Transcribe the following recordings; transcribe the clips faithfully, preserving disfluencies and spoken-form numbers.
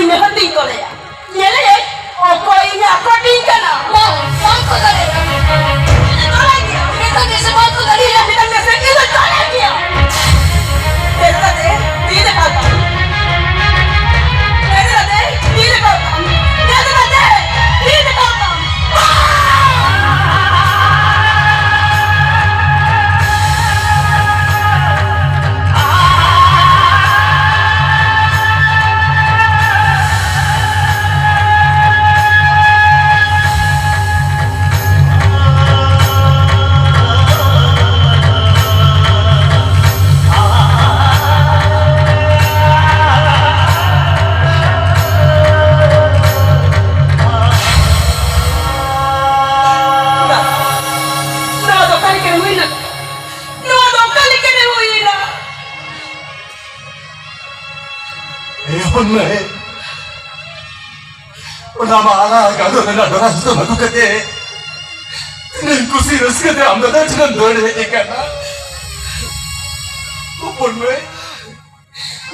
ᱢᱮᱦᱚᱨ ᱫᱩᱧ ᱛᱚᱞᱮᱭᱟ᱾ ᱧᱮᱞᱮᱭᱟᱹᱧ, ᱚᱠᱚᱭ ᱤᱧᱟᱜ ᱠᱚᱴᱤᱧ ᱠᱟᱱᱟ᱾ ᱵᱟᱝ, ᱵᱟᱝ ᱠᱚ ᱫᱟᱲᱮᱭᱟᱜᱼᱟ᱾ ᱤᱧ ᱫᱚ ᱛᱚᱞᱟᱭ ᱜᱮᱭᱟ᱾ ᱢᱤᱫᱴᱟᱝ ᱜᱮᱥᱮ ᱵᱟᱝ ᱠᱚ ᱫᱟᱲᱮᱭᱟᱜᱼᱟ᱾ ᱢᱤᱫᱴᱟᱝ ᱜᱮᱥᱮ ᱤᱧ ᱫᱚ ᱛᱚᱞᱟᱭ ᱜᱮᱭᱟ᱾ ᱫᱮᱡ ᱠᱟᱛᱮ ᱛᱤ ᱨᱮ ᱯᱟᱲᱟᱜ ᱛᱟᱢ᱾ ᱫᱮᱡ ᱠᱟᱛᱮ ᱛᱤ ᱨᱮ ᱯᱟᱲᱟᱜ ᱛᱟᱢ᱾ ᱫᱮᱡ ᱠᱟᱛᱮ ᱛᱤ ᱨᱮ ᱯᱟᱲᱟᱜ ᱛᱟᱢ᱾ ᱱᱚᱣᱟ ᱫᱚ ᱚᱠᱟ ᱞᱮᱠᱟᱱ ᱦᱩᱭᱱᱟ? ᱱᱚᱣᱟ ᱫᱚ ᱚᱠᱟ ᱞᱮᱠᱟᱱ ᱦᱩᱭᱱᱟ? ᱮ ᱦᱚᱯᱚᱱ ᱢᱟᱹᱭ, ᱚᱱᱟ ᱢᱟᱞᱟ ᱜᱟᱸᱰᱳ ᱨᱮᱱᱟᱜ ᱰᱚᱨᱟ ᱥᱩᱛᱟᱹᱢ ᱟᱹᱜᱩ ᱠᱟᱛᱮ ᱛᱤᱱᱟᱹᱜ ᱠᱩᱥᱤ ᱨᱟᱹᱥᱠᱟᱹ ᱛᱮ ᱟᱢ ᱫᱟᱫᱟ ᱴᱷᱮᱱᱮᱢ ᱫᱟᱹᱲ ᱦᱮᱡ ᱟᱠᱟᱱᱟ᱾ ᱦᱚᱯᱚᱱ ᱢᱟᱹᱭ,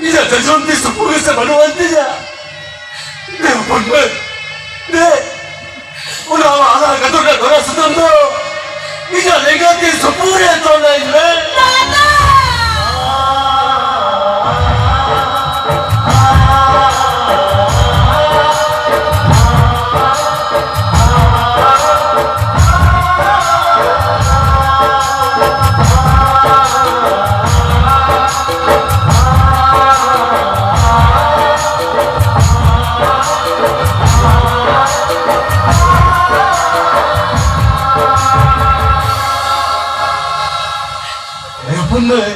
ᱤᱧᱟᱹᱜ ᱡᱚᱡᱚᱢ ᱛᱤ ᱥᱩᱯᱩᱨ ᱜᱮᱥᱮ ᱵᱟᱹᱱᱩᱜ ᱟᱱ ᱛᱤᱧᱟ᱾ ᱫᱮ ᱦᱚᱯᱚᱱ ᱢᱟᱹᱭ, ᱫᱮ᱾ ᱚᱱᱟ ᱟᱞᱟᱝ ᱜᱟᱫᱚᱨ ᱨᱮ ᱫᱷᱚᱨᱟ ᱥᱩᱛᱟᱹᱢ ᱫᱚ ᱤᱧᱟᱜ ᱞᱮᱸᱜᱟ ᱛᱤ ᱥᱩᱯᱩᱨ ᱨᱮ ᱛᱚᱞ ᱟᱹᱧ ᱢᱮ᱾ ᱮ ᱦᱚᱯᱚᱱ ᱢᱟᱹᱭ,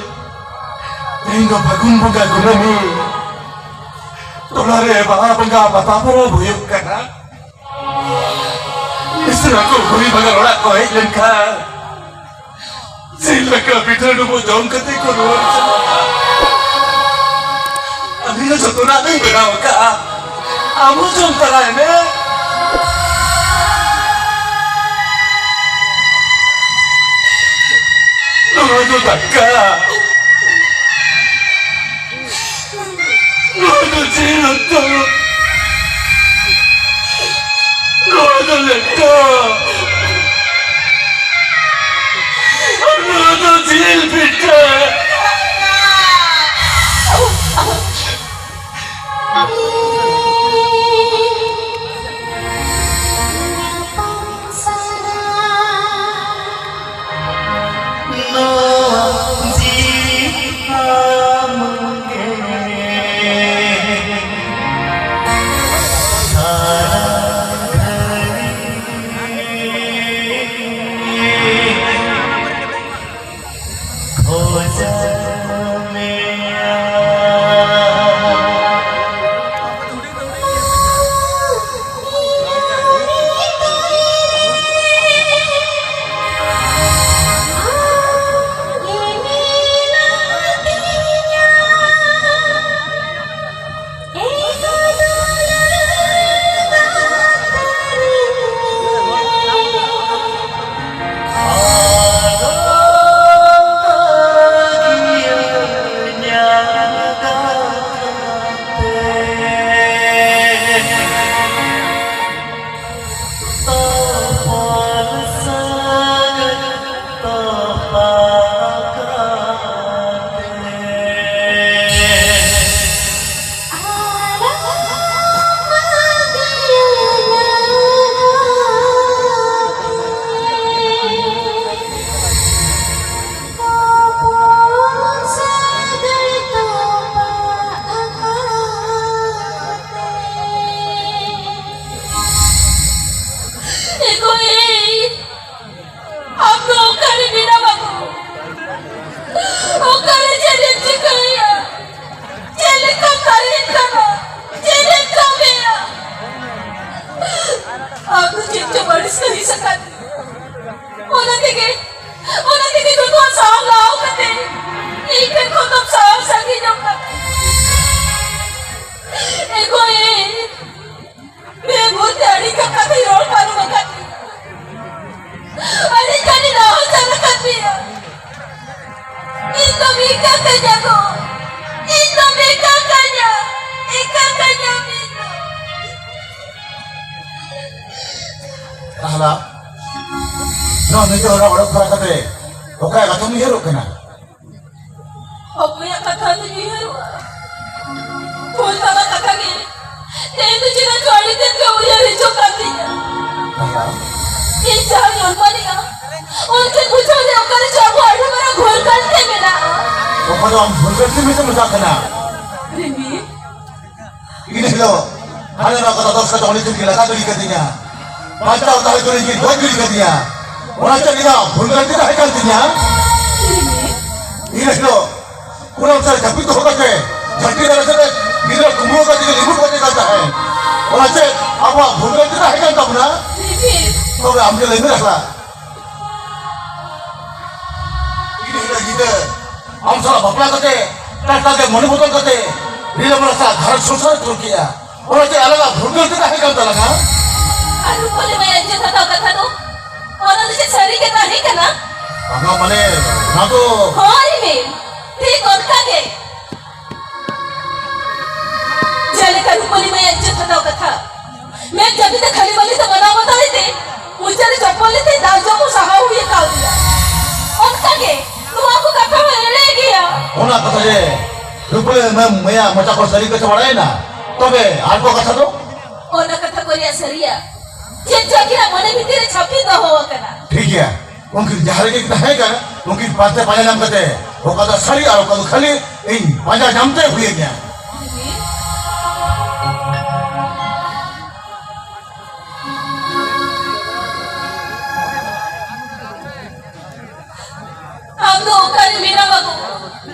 ᱛᱮᱦᱮᱧ ᱫᱚ ᱯᱷᱟᱹᱜᱩᱱ ᱵᱚᱸᱜᱟ ᱠᱩᱱᱟᱹᱢᱤ᱾ ᱴᱚᱞᱟ ᱨᱮ ᱵᱟᱦᱟ ᱵᱚᱸᱜᱟ ᱯᱟᱛᱟ ᱯᱚᱨᱚᱵᱽ ᱦᱩᱭᱩᱜ ᱠᱟᱱᱟ᱾ ᱢᱤᱥᱨᱟ ᱠᱚ ᱵᱩᱲᱦᱤ ᱵᱟᱜᱟᱱ ᱚᱲᱟᱜ ᱠᱚ ᱦᱮᱡ ᱞᱮᱱᱠᱷᱟᱱ ᱡᱤᱞ ᱫᱟᱠᱟ ᱯᱤᱴᱷᱟᱹ ᱰᱩᱸᱵᱩᱜ ᱡᱚᱢ ᱠᱟᱛᱮ ᱠᱚ ᱨᱩᱣᱟᱹᱲ ᱪᱟᱞᱟᱜᱼᱟ᱾ ᱟᱹᱞᱤᱧ ᱫᱚ ᱡᱚᱛᱚᱱᱟᱜ ᱞᱤᱧ ᱵᱮᱱᱟᱣ ᱟᱠᱟᱫᱼᱟ, ᱟᱢ ᱦᱚᱸ ᱡᱚᱢ ᱛᱟᱨᱟᱭ ᱢᱮ᱾ ᱱᱚᱣᱟ ᱫᱚ ᱫᱟᱠᱟ, ᱱᱚᱣᱟ ᱫᱚ ᱡᱤᱞ ᱩᱛᱩ᱾ ᱮ ᱜᱚ, ᱮᱭ, ᱟᱢ ᱫᱚ ᱚᱠᱟᱨᱮ ᱢᱮᱱᱟᱢᱟ ᱜᱚ? ᱚᱠᱟᱨᱮ ᱪᱮᱫ ᱮᱢ ᱪᱤᱠᱟᱹᱭᱮᱫᱼᱟ? ᱪᱮᱫ ᱞᱮᱠᱟᱢ ᱛᱟᱦᱮᱱ ᱠᱟᱱᱟ? ᱪᱮᱫ ᱮᱢ ᱠᱟᱹᱢᱤᱭᱟ? ᱟᱢ ᱫᱚ ᱪᱮᱫ ᱪᱚ ᱵᱟᱹᱲᱤᱡ ᱠᱟᱹᱢᱤ ᱥᱟᱠᱟᱫ, ᱚᱱᱟ ᱛᱮᱜᱮ, ᱚᱱᱟ ᱛᱮᱜᱮ ᱡᱚᱛᱚᱣᱟᱜ ᱥᱟᱦᱟᱣ ᱞᱟᱦᱟᱣ ᱠᱟᱛᱮ ᱤᱧ ᱴᱷᱮᱱ ᱠᱷᱚᱱ ᱫᱚᱢ ᱥᱟᱦᱟᱣ ᱥᱟᱺᱜᱤᱧᱚᱜ ᱠᱟᱱᱟ᱾ ᱮ ᱜᱚ, ᱮ, ᱵᱮ ᱵᱷᱩᱞ ᱛᱮ ᱟᱹᱰᱤ ᱜᱟᱱ ᱠᱟᱛᱷᱟᱧ ᱨᱚᱲ ᱯᱟᱨᱚᱢ ᱟᱠᱟᱫ ᱢᱮᱭᱟ᱾ ᱟᱹᱰᱤ ᱜᱟᱱᱤᱧ ᱱᱟᱦᱟᱪᱟᱨ ᱟᱠᱟᱫ ᱢᱮᱭᱟ᱾ ᱤᱧ ᱫᱚᱢ ᱤᱠᱟᱹ ᱠᱟᱹᱧᱟ ᱜᱚ᱾ ᱤᱧ ᱫᱚᱢ ᱤᱠᱟᱹ ᱠᱟᱹᱧᱟ᱾ ᱤᱠᱟᱹ ᱠᱟᱹᱧᱟᱢ ᱤᱧ ᱫᱚ᱾ ᱛᱟᱦᱞᱟ, ᱱᱚᱣᱟ ᱱᱤᱡᱮ ᱚᱲᱟᱜ ᱚᱲᱟᱜ ᱯᱷᱮᱨᱟ ᱠᱟᱛᱮ ᱚᱠᱚᱭᱟᱜ ᱠᱟᱛᱷᱟᱢ ᱩᱭᱦᱟᱹᱨᱚᱜ ᱠᱟᱱᱟ? ᱚᱠᱚᱭᱟᱜ ᱠᱟᱛᱷᱟ ᱫᱚᱧ ᱩᱭᱦᱟᱹᱨᱚᱜᱼᱟ? ᱵᱷᱩᱞ ᱛᱟᱞᱟ ᱠᱟᱛᱷᱟ ᱜᱮ ᱛᱮᱦᱮᱧ ᱫᱚ ᱪᱮᱫᱟᱜ ᱪᱚ ᱟᱹᱰᱤ ᱛᱮᱫ ᱜᱮ ᱩᱭᱦᱟᱹᱨ ᱦᱤᱡᱩᱜ ᱠᱟᱱ ᱛᱤᱧᱟ᱾ ᱤᱧ ᱡᱟᱦᱟᱸᱧ ᱚᱱᱢᱟᱱᱮᱜᱼᱟ, ᱚᱱᱠᱟᱧ ᱵᱩᱡᱷᱟᱹᱣ ᱞᱮᱫᱟ ᱚᱠᱟᱨᱮ ᱪᱚ ᱟᱵᱚ ᱟᱹᱰᱤ ᱢᱟᱨᱟᱝ ᱵᱷᱩᱞ ᱜᱟᱹᱞᱛᱤ ᱢᱮᱱᱟᱜᱼᱟ᱾ ᱚᱠᱟ ᱫᱚ ᱟᱢ ᱵᱷᱩᱞ ᱜᱟᱹᱞᱛᱤ ᱢᱮᱱᱛᱮᱢ ᱢᱮᱛᱟᱜ ᱠᱟᱱᱟ? ᱨᱤᱢᱤᱞ᱾ ᱤᱱᱟᱹ ᱦᱤᱞᱳᱜ ᱦᱟᱱᱮ ᱱᱚᱣᱟ ᱠᱟᱛᱷᱟ ᱫᱚᱥ ᱠᱟᱛᱮ ᱩᱱᱤ ᱠᱤᱱ ᱞᱟᱜᱟ ᱜᱤᱰᱤ ᱠᱟᱫᱤᱧᱟ᱾ ᱵᱟᱧᱪᱟᱣ ᱛᱟᱦᱮᱸ ᱛᱩᱞᱩᱡ ᱠᱤᱱ ᱜᱚᱡ ᱜᱤᱰᱤ ᱠᱟᱫᱤᱧᱟ᱾ ᱚᱱᱟ ᱪᱮᱫ ᱤᱧᱟᱹᱜ ᱵᱷᱩᱞ ᱜᱟᱹᱞᱛᱤ ᱛᱟᱦᱮᱸ ᱠᱟᱱ ᱛᱤᱧᱟ? ᱤᱱᱟᱹ ᱦᱤᱞᱳᱜ ᱠᱩᱲᱟᱹᱢ ᱥᱟᱨ ᱡᱟᱹᱯᱤᱫ ᱫᱚᱦᱚ ᱠᱟᱛᱮ, ᱡᱷᱟᱹᱱᱴᱤ ᱫᱟᱨᱮ ᱥᱮᱫ ᱜᱤᱫᱽᱨᱟᱹ ᱠᱩᱢᱵᱽᱲᱩ ᱠᱟᱛᱮ ᱜᱮ ᱞᱤᱵᱩᱨ ᱠᱟᱛᱮ ᱠᱟᱱ ᱛᱟᱦᱮᱸᱫ᱾ ᱚᱱᱟ ᱪᱮᱫ ᱟᱵᱚᱣᱟᱜ ᱵᱷᱩᱞ ᱜᱟᱹᱞᱛᱤ ᱛᱟᱦᱮᱸ ᱠᱟᱱ ᱛᱟᱵᱚᱱᱟ? ᱛᱚᱵᱮ ᱟᱢ ᱜᱮ ᱞᱟᱹᱭ ᱢᱮ ᱨᱟᱥᱟ᱾ ᱤᱧ ᱦᱤᱞᱳᱜ ᱧᱤᱫᱟᱹ ᱟᱢ ᱥᱟᱞᱟᱜ ᱵᱟᱯᱞᱟ ᱠᱟᱛᱮ, ᱴᱟᱴᱠᱟ ᱜᱮ ᱢᱚᱱᱮ ᱵᱚᱫᱚᱞ ᱠᱟᱛᱮ, ᱨᱤᱞᱟᱹᱢᱟᱞᱟ ᱥᱟᱞᱟᱜ ᱜᱷᱟᱨᱚᱸᱡᱽ ᱥᱚᱝᱥᱟᱨ ᱛᱚᱞ ᱠᱮᱜᱼᱟ᱾ ᱚᱱᱟ ᱪᱮᱫ ᱟᱞᱟᱝᱟᱜ ᱵᱷᱩᱞ ᱜᱟᱹᱞᱛᱤ ᱛᱟᱦᱮᱸ ᱠᱟᱱ ᱛᱟᱞᱟᱝᱟ? ᱟᱨ ᱨᱩᱯᱟᱹᱞᱤ ᱢᱟᱭᱟ ᱤᱡᱽᱡᱚᱛ ᱦᱟᱛᱟᱣ ᱠᱟᱛᱷᱟ ᱫᱚ? ᱚᱱᱟ ᱫᱚ ᱪᱮᱫ ᱥᱟᱹᱨᱤ ᱜᱮ ᱛᱟᱦᱮᱸ ᱠᱟᱱᱟ? ᱵᱟᱝᱟ, ᱢᱟᱱᱮ, ᱚᱱᱟ ᱫᱚ ᱦᱳᱭ ᱨᱤᱢᱤᱞ, ᱴᱷᱤᱠ ᱚᱱᱠᱟ ᱜᱮ᱾ ᱡᱮᱞᱮᱠᱟ ᱨᱩᱯᱟᱹᱞᱤ ᱢᱟᱭᱟ ᱤᱡᱽᱡᱚᱛ ᱦᱟᱛᱟᱣ ᱠᱟᱛᱷᱟ, ᱢᱮᱫ ᱡᱟᱹᱯᱤᱫ ᱛᱮ ᱠᱷᱟᱹᱞᱤ ᱵᱟᱹᱞᱤ ᱛᱮ ᱢᱟᱱᱟᱣ ᱵᱟᱛᱟᱣ ᱮᱫ ᱛᱮ, ᱢᱚᱪᱟ ᱨᱮ ᱪᱚᱯᱚᱞ ᱞᱮᱛᱮ ᱫᱟᱞ ᱡᱚᱢ ᱦᱚᱸ ᱥᱟᱦᱟᱣ ᱦᱩᱭ ᱟᱠᱟᱣᱫᱮᱭᱟ᱾ ᱚᱱᱠᱟ ᱜᱮ ᱱᱚᱣᱟ ᱠᱚ ᱠᱟᱛᱷᱟ ᱦᱚᱸ ᱮᱲᱮ ᱜᱮᱭᱟ᱾ ᱚᱱᱟ ᱠᱟᱛᱷᱟ ᱡᱮ ᱨᱩᱯᱟᱹᱞᱤ ᱢᱟᱭᱟ ᱢᱚᱪᱟ ᱠᱷᱚᱱ ᱥᱟᱹᱨᱤ ᱠᱟᱛᱷᱟ ᱵᱟᱲᱟᱭᱮᱱᱟ, ᱛᱚᱵᱮ ᱟᱨ ᱠᱚ ᱠᱟᱛᱷᱟ ᱫᱚ? ᱚᱱᱟ ᱠᱟᱛᱷᱟ ᱠᱚ ᱨᱮᱭᱟᱜ ᱥᱟᱹᱨᱤᱭᱟᱜ ᱪᱮᱫ ᱪᱚ ᱟᱹᱠᱤᱱᱟᱜ ᱢᱚᱱᱮ ᱵᱷᱤᱛᱤᱨ ᱨᱮ ᱪᱷᱟᱯᱤ ᱫᱚᱦᱚ ᱟᱠᱟᱱᱟ᱾ ᱴᱷᱤᱠ ᱜᱮᱭᱟ, ᱩᱱᱠᱤᱱ ᱡᱟᱦᱟᱸ ᱨᱮᱜᱮ ᱠᱤᱱ ᱛᱟᱦᱮᱸ ᱠᱟᱱ, ᱩᱱᱠᱤᱱ ᱯᱟᱱᱛᱮ ᱯᱟᱸᱡᱟ ᱧᱟᱢ ᱠᱟᱛᱮ ᱚᱠᱟ ᱫᱚ ᱥᱟᱹᱨᱤ ᱟᱨ ᱚᱠᱟ ᱫᱚ ᱠᱷᱟᱹᱞᱤ ᱤᱧ ᱯᱟᱸᱡᱟ ᱧᱟᱢ ᱛᱮ ᱦᱩᱭ ᱟᱹᱧᱟ᱾ ᱟᱢ ᱫᱚ ᱚᱠᱟᱨᱮ ᱢᱮᱱᱟᱢᱟ ᱜᱚ?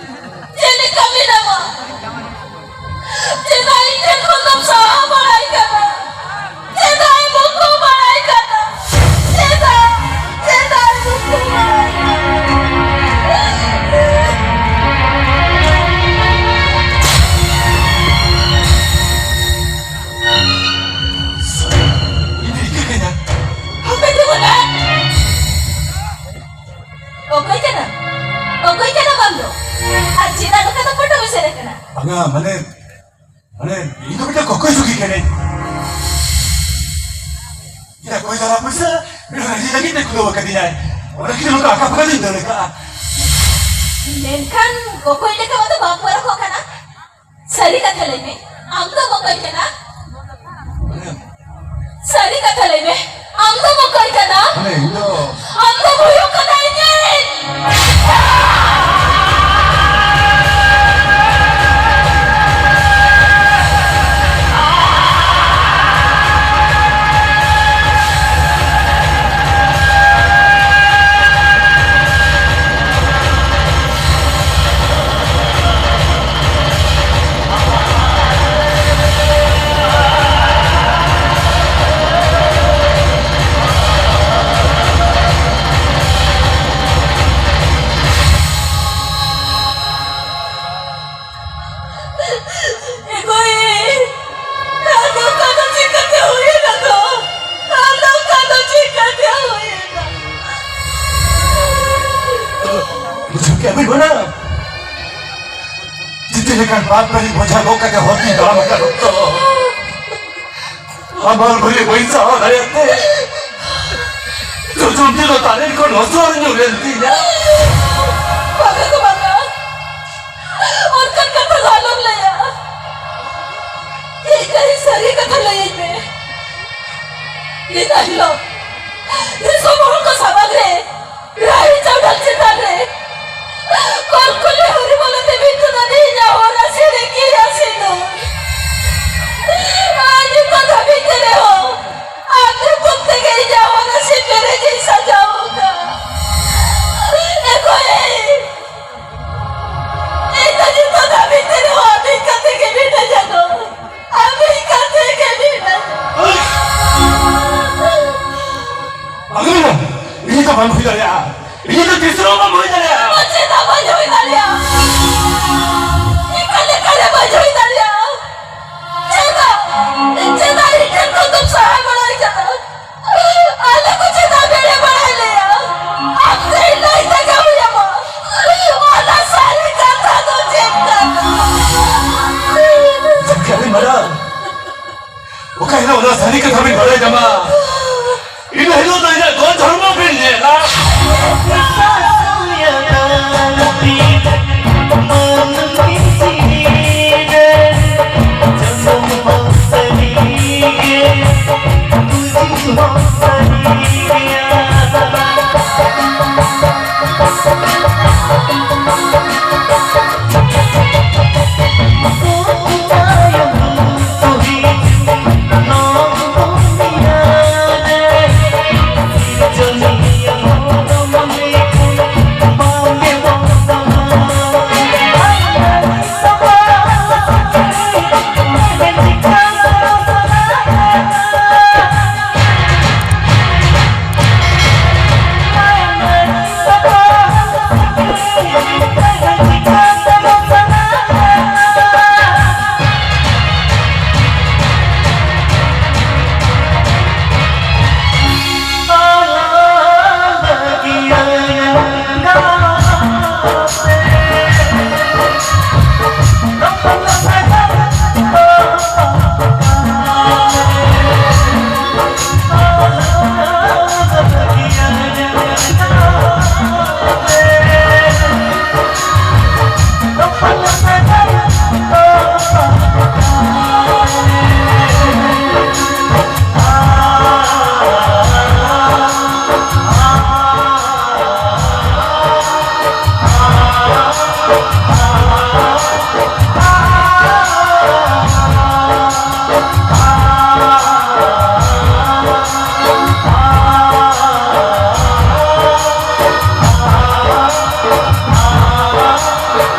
ᱪᱮᱫ ᱞᱮᱠᱟ ᱢᱮᱱᱟᱢᱟ? ᱪᱮᱫᱟᱜ ᱤᱧ ᱴᱷᱮᱱ ᱠᱷᱚᱱ ᱫᱚᱢ ᱥᱟᱦᱟ ᱵᱟᱲᱟᱭ ᱠᱟᱱᱟ? ᱪᱮᱫᱟᱜ ᱮᱢ ᱩᱠᱩ ᱵᱟᱲᱟᱭ ᱠᱟᱱᱟ? ᱪᱮᱫᱟᱜ? ᱪᱮᱫᱟᱜ ᱮᱢ ᱩᱠᱩ ᱵᱟᱲᱟᱭ ᱠᱟᱱᱟ? ᱤᱧ ᱫᱚ ᱤᱠᱟᱹ ᱠᱟᱹᱧᱟ᱾ ᱦᱟᱯᱮ ᱛᱤᱸᱜᱩᱱ ᱢᱮ᱾ ᱚᱠᱚᱭ ᱠᱟᱱᱟ? ᱚᱠᱚᱭ ᱠᱟᱱᱟ ᱵᱟᱝ ᱫᱚ? ᱟᱨ ᱪᱮᱫᱟᱜ ᱱᱚᱝᱠᱟ ᱫᱚ ᱯᱷᱳᱴᱳ ᱵᱮᱥᱮᱫ ᱟᱠᱟᱱᱟ? ᱵᱟᱝᱟ, ᱢᱟᱱᱮ, ᱢᱟᱱᱮ, ᱤᱧ ᱫᱚ ᱢᱤᱫᱴᱟᱝ ᱠᱚᱠᱚᱭ ᱥᱩᱠᱷᱤ ᱠᱟᱹᱱᱟᱹᱧ᱾ ᱤᱧᱟᱹᱜ ᱠᱚᱭ ᱫᱟᱨᱟ ᱯᱚᱭᱥᱟ ᱨᱟᱹᱡᱤ ᱞᱟᱹᱜᱤᱫ ᱛᱮ ᱠᱷᱩᱞᱟᱹᱣ ᱟᱠᱟᱫᱤᱧᱟᱭ᱾ ᱚᱱᱟ ᱠᱷᱟᱹᱛᱤᱨ ᱱᱚᱝᱠᱟ ᱟᱠᱟ ᱯᱟᱠᱟ ᱫᱚᱧ ᱫᱟᱹᱲ ᱟᱠᱟᱫᱼᱟ᱾ ᱢᱮᱱᱠᱷᱟᱱ ᱠᱚᱠᱚᱭ ᱞᱮᱠᱟ ᱢᱟᱛᱚ ᱵᱟᱢ ᱯᱟᱨᱚᱠᱚᱜ ᱠᱟᱱᱟ᱾ ᱥᱟᱹᱨᱤ ᱠᱟᱛᱷᱟ ᱞᱟᱹᱭ ᱢᱮ, ᱟᱢ ᱫᱚᱢ ᱚᱠᱚᱭ ᱠᱟᱱᱟ? ᱤᱧ ᱫᱚ ᱟᱢ ᱫᱚᱢ ᱦᱩᱭᱩᱜ ᱠᱟᱱᱟ ᱤᱧᱤᱡ᱾ ᱮ ᱜᱳᱭ, ᱟᱨ ᱱᱚᱝᱠᱟ ᱫᱚ ᱪᱤᱠᱟᱹᱛᱮ ᱦᱩᱭᱮᱱᱟ ᱜᱳ? ᱟᱨ ᱱᱚᱝᱠᱟ ᱫᱚ ᱪᱤᱠᱟᱹᱛᱮ ᱦᱩᱭᱮᱱᱟ? ᱵᱩᱡᱷᱟᱹᱣ ᱠᱮᱜᱼᱟ ᱵᱤᱱ ᱵᱟᱱᱟ? ᱡᱩᱫᱤ ᱞᱮᱠᱟᱱ ᱯᱟᱯ ᱨᱮᱱ ᱵᱚᱡᱷᱟ ᱜᱚᱜ ᱠᱟᱛᱮ ᱦᱚᱨ ᱛᱤᱧ ᱛᱟᱲᱟᱢ ᱟᱠᱟᱫ ᱚᱠᱛᱚ, ᱦᱟᱢᱟᱞ ᱵᱷᱟᱹᱨᱤ ᱵᱟᱹᱧ ᱥᱟᱦᱟᱣ ᱫᱟᱲᱮᱭᱟᱜ ᱛᱮ ᱡᱚᱡᱚᱢ ᱛᱮᱫᱚ ᱛᱟᱨᱮᱱ ᱠᱷᱚᱱ ᱦᱚᱥᱚᱨ ᱧᱩᱨ ᱮᱱ ᱛᱤᱧᱟ᱾ ᱵᱟᱵᱟ ᱜᱳ ᱵᱟᱵᱟ, ᱚᱱᱠᱟᱱ ᱠᱟᱛᱷᱟ ᱫᱚ ᱟᱞᱚᱢ ᱞᱟᱹᱭᱟ᱾ ᱤᱧ ᱞᱟᱹᱭ ᱥᱟᱹᱨᱤ ᱠᱟᱛᱷᱟ ᱞᱟᱹᱭᱟᱹᱧ ᱢᱮ᱾ ᱤᱱᱟᱹ ᱦᱤᱞᱳᱜ ᱫᱤᱥᱚᱢ ᱦᱚᱲ ᱠᱚ ᱥᱟᱢᱟᱝ ᱨᱮ ᱨᱟᱦᱤ ᱪᱟᱣᱰᱟᱞ ᱪᱮᱛᱟᱱ ᱨᱮ ᱠᱚᱞᱠᱚᱞᱤ ᱦᱚᱨᱤᱢᱚᱞᱟ ᱫᱮᱵᱤ ᱧᱩᱛᱩᱢ ᱟᱱ ᱤᱧᱟᱜ ᱦᱚᱨᱟᱥᱤ ᱨᱮ ᱠᱤᱨᱤᱭᱟ ᱥᱤᱸᱫᱩᱨ᱾ ᱟᱨ ᱱᱤᱛᱚᱜ ᱫᱷᱟᱹᱵᱤᱡ ᱛᱮ ᱨᱮᱦᱚᱸ ᱟᱢ ᱧᱩᱛᱩᱢ ᱛᱮᱜᱮ ᱤᱧᱟᱜ ᱦᱚᱨᱟᱥᱤ ᱯᱮᱨᱮᱡ ᱤᱧ ᱥᱟᱡᱟᱣ ᱟᱠᱟᱫ᱾ ᱮ ᱜᱳᱭ, ᱤᱧ ᱫᱚ ᱱᱤᱛᱚᱜ ᱫᱷᱟᱹᱵᱤᱡ ᱛᱮ ᱨᱮᱦᱚᱸ ᱟᱢ ᱤᱧ ᱠᱟᱛᱮ ᱜᱮ ᱢᱤᱱᱟᱹᱧᱟ ᱜᱳ᱾ ᱟᱢ ᱤᱧ ᱠᱟᱛᱮ ᱜᱮ ᱢᱤᱱᱟᱹᱧᱟ᱾ ᱵᱟᱝ ᱢᱮᱱᱟ, ᱤᱧ ᱫᱚ ᱵᱟᱢ ᱦᱩᱭ ᱫᱟᱲᱮᱭᱟᱜᱼᱟ᱾ ᱤᱧ ᱫᱚ ᱛᱤᱥ ᱨᱮᱦᱚᱸ ᱵᱟᱢ ᱦᱩᱭ ᱫᱟᱲᱮᱭᱟᱜᱼᱟ᱾ ᱪᱮᱫᱟᱜ ᱵᱟᱹᱧ ᱦᱩᱭ ᱫᱟᱲᱮᱭᱟᱜᱼᱟ? ᱪᱮᱠᱟ ᱞᱮᱠᱟᱨᱮ ᱵᱟᱹᱧ ᱦᱩᱭ ᱫᱟᱲᱮᱭᱟᱜᱼᱟ? ᱪᱮᱫᱟᱜ? ᱪᱮᱫᱟᱜ ᱤᱧ ᱴᱷᱮᱱ ᱠᱷᱚᱱ ᱫᱚᱢ ᱥᱟᱦᱟ ᱵᱟᱲᱟᱭ ᱠᱟᱱᱟ? ᱟᱞᱮ ᱠᱚ ᱪᱮᱫᱟᱜ ᱵᱮᱲᱮ ᱵᱟᱲᱟᱭ ᱞᱮᱭᱟ? ᱟᱢ ᱛᱮ ᱞᱟᱹᱭ ᱛᱮᱜᱮ ᱦᱩᱭ ᱟᱢᱟ᱾ ᱚᱱᱟ ᱥᱟᱹᱨᱤ ᱠᱟᱛᱷᱟ ᱫᱚ ᱪᱮᱫ ᱠᱟᱱᱟ? ᱪᱮᱫ ᱠᱟᱹᱢᱤ ᱢᱟᱨᱟᱝ? ᱚᱠᱟ ᱦᱤᱞᱳᱜ ᱚᱱᱟ ᱥᱟᱹᱨᱤ ᱠᱟᱛᱷᱟ ᱵᱤᱱ ᱵᱟᱲᱟᱭ ᱧᱟᱢᱟ, ᱤᱱᱟᱹ ᱦᱤᱞᱳᱜ ᱫᱚ ᱤᱧᱟᱹᱜ ᱜᱚᱡ ᱦᱚᱲᱢᱚ ᱵᱤᱱ ᱧᱮᱞᱟ᱾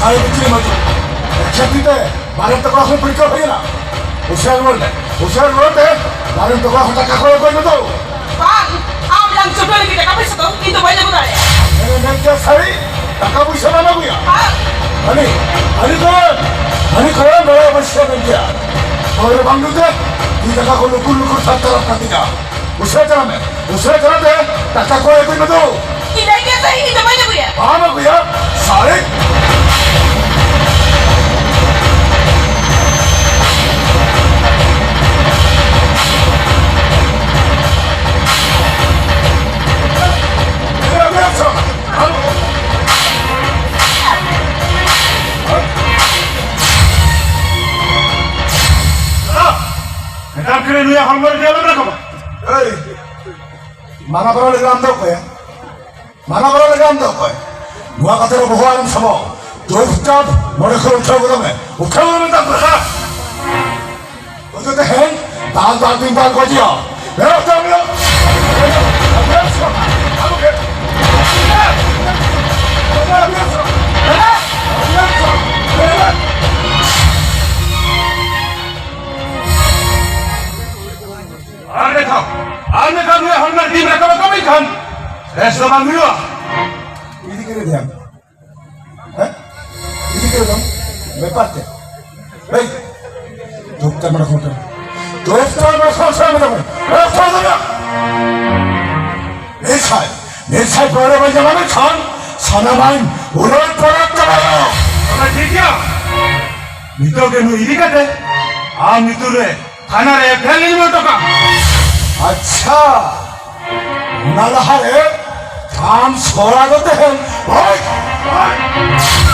ᱟᱨ ᱵᱤᱪᱨᱤ ᱢᱟᱪᱚ᱾ ᱮᱠᱥᱟᱛᱤ ᱛᱮ ᱵᱟᱨᱮ ᱛᱟᱠᱚ ᱦᱚᱸ ᱯᱚᱨᱤᱪᱚᱭ ᱦᱩᱭᱮᱱᱟ᱾ ᱩᱥᱟᱹᱨᱟ ᱨᱩᱣᱟᱹᱲ ᱢᱮ᱾ ᱩᱥᱟᱹᱨᱟ ᱨᱩᱣᱟᱹᱲ ᱛᱮ ᱵᱟᱨᱮ ᱛᱟᱠᱚ ᱦᱚᱸ ᱴᱟᱠᱟ ᱠᱚ ᱚᱠᱚᱭ ᱢᱮ ᱫᱚ᱾ ᱵᱟᱝ, ᱟᱢ ᱞᱟᱝ ᱪᱚᱴᱚ ᱞᱟᱹᱜᱤᱫ ᱴᱟᱠᱟ ᱯᱚᱭᱥᱟ ᱫᱚ ᱤᱧ ᱫᱚ ᱵᱟᱹᱧ ᱟᱹᱜᱩ ᱫᱟᱲᱮᱭᱟᱜᱼᱟ᱾ ᱢᱮᱱᱮ ᱢᱮᱱ ᱠᱮᱭᱟ ᱥᱟᱹᱨᱤ, ᱴᱟᱠᱟ ᱯᱚᱭᱥᱟ ᱵᱟᱢ ᱟᱹᱜᱩᱭᱟ᱾ ᱵᱟᱝ᱾ ᱦᱟᱹᱱᱤ, ᱦᱟᱹᱱᱤ ᱠᱚ, ᱦᱟᱹᱱᱤ ᱠᱚ ᱵᱟᱲᱟᱭᱟ ᱯᱚᱭᱥᱟ ᱢᱮᱱ ᱠᱮᱭᱟ᱾ ᱦᱳᱭ ᱨᱮ ᱵᱟᱝ ᱫᱩ ᱛᱮ, ᱤᱧ ᱴᱟᱠᱟ ᱠᱚ ᱞᱩᱠᱩᱨ ᱞᱩᱠᱩᱨ ᱥᱟᱨ ᱛᱟᱨᱟᱯ ᱠᱟᱱ ᱛᱤᱧᱟ᱾ ᱩᱥᱟᱹᱨᱟ ᱪᱟᱞᱟᱜ ᱢᱮ, ᱩᱥᱟᱹᱨᱟ ᱪᱟᱞᱟᱜ ᱛᱮ ᱴᱟᱠᱟ ᱠᱚ ᱟᱹᱜᱩᱭ ᱢᱮ ᱫᱚ᱾ ᱤᱧ ᱞᱟᱹᱭ ᱠᱮᱫ ᱥᱮ ᱤᱧ ᱫᱚ ᱵᱟᱹᱧ ᱟᱹᱜᱩᱭᱟ᱾ ᱵᱟᱢ ᱟᱹᱜᱩᱭᱟ? ᱥᱟᱹᱨᱤ᱾ ᱢᱮᱛᱟᱢ ᱠᱟᱹᱱᱟᱹᱧ, ᱱᱩᱭᱟᱜ ᱦᱚᱲᱢᱚ ᱨᱮ ᱟᱞᱚᱢ ᱨᱟᱠᱟᱵᱟ᱾ ᱮᱭ, ᱢᱟᱱᱟ ᱵᱟᱨᱚ ᱞᱮᱠᱟ ᱟᱢ ᱫᱚ ᱚᱠᱚᱭ? ᱢᱟᱱᱟ ᱵᱟᱨᱚ ᱞᱮᱠᱟ ᱟᱢ ᱫᱚ ᱚᱠᱚᱭ? ᱱᱚᱣᱟ ᱠᱟᱛᱷᱟ ᱨᱮ ᱵᱚᱦᱚᱜ ᱟᱞᱚᱢ ᱥᱟᱵᱚᱜ᱾ ᱪᱩᱯᱪᱟᱯ ᱱᱚᱰᱮ ᱠᱷᱚᱱ ᱩᱴᱷᱟᱹᱣ ᱜᱚᱫᱚᱜ ᱢᱮ᱾ ᱩᱴᱷᱟᱹᱣ ᱜᱚᱫᱚᱜ ᱢᱮ, ᱢᱮᱛᱟᱢ ᱠᱟᱱᱟ᱾ ᱩᱱᱤ ᱫᱚ ᱛᱮᱦᱮᱧ ᱫᱟᱞ ᱫᱟᱞ ᱛᱤᱧ ᱫᱟᱞ ᱜᱚᱡᱮᱭᱟ᱾ ᱵᱮᱨᱚᱜ ᱛᱟᱢ ᱦᱩᱭᱩᱜ᱾ ᱟᱨ ᱢᱤᱫ ᱫᱷᱟᱣ, ᱟᱨ ᱢᱤᱫ ᱫᱷᱟᱣ ᱱᱩᱭᱟᱜ ᱦᱚᱲᱢᱚ ᱨᱮ ᱛᱤᱢ ᱨᱟᱠᱟᱵ ᱟᱠᱟᱫ ᱢᱮᱱᱠᱷᱟᱱ ᱵᱮᱥ ᱫᱚ ᱵᱟᱝ ᱦᱩᱭᱩᱜᱼᱟ᱾ ᱤᱫᱤ ᱠᱮᱫᱮ ᱫᱮᱭᱟᱢ᱾ ᱦᱮᱸ? ᱤᱫᱤ ᱠᱮᱫᱮ ᱫᱚᱢ᱾ ᱵᱮᱯᱟᱨ ᱪᱮᱫ? ᱦᱮᱭ, ᱪᱩᱯᱪᱟᱯ ᱱᱚᱰᱮ ᱠᱷᱚᱱ ᱩᱴᱷᱟᱹᱣ᱾ ᱪᱩᱯᱪᱟᱯ ᱱᱚᱰᱮ ᱠᱷᱚᱱ ᱩᱴᱷᱟᱹᱣ ᱢᱮ᱾ ᱦᱮᱸ, ᱩᱴᱷᱟᱹᱣ ᱫᱟᱲᱮᱭᱟᱜ᱾ ᱱᱤᱥᱟᱭ, ᱱᱤᱥᱟᱭ ᱯᱟᱹᱣᱨᱟᱹ ᱵᱟᱹᱧ ᱧᱟᱢᱟ ᱢᱮᱱᱠᱷᱟᱱ ᱥᱟᱱᱟᱢᱟᱧ ᱩᱞᱟᱹᱴ ᱯᱟᱞᱚᱴ ᱪᱟᱵᱟᱭᱟ᱾ ᱟᱪᱪᱷᱟ, ᱴᱷᱤᱠ ᱜᱮᱭᱟ᱾ ᱱᱤᱛᱚᱜ ᱜᱮ ᱱᱩᱭ ᱤᱫᱤ ᱠᱟᱛᱮ ᱟᱢ ᱧᱩᱛᱩᱢ ᱨᱮ ᱛᱷᱟᱱᱟ ᱨᱮ ᱮᱯᱷ ᱟᱭ ᱟᱨ ᱞᱤᱧ ᱚᱞ ᱦᱚᱴᱚ ᱠᱟᱜᱼᱟ᱾ ᱟᱪᱪᱷᱟ, ᱚᱱᱟ ᱞᱟᱦᱟ ᱨᱮ ᱟᱢ ᱥᱚᱨᱟ ᱫᱚ ᱛᱟᱦᱮᱱ᱾ ᱦᱳᱭ, ᱦᱳᱭ᱾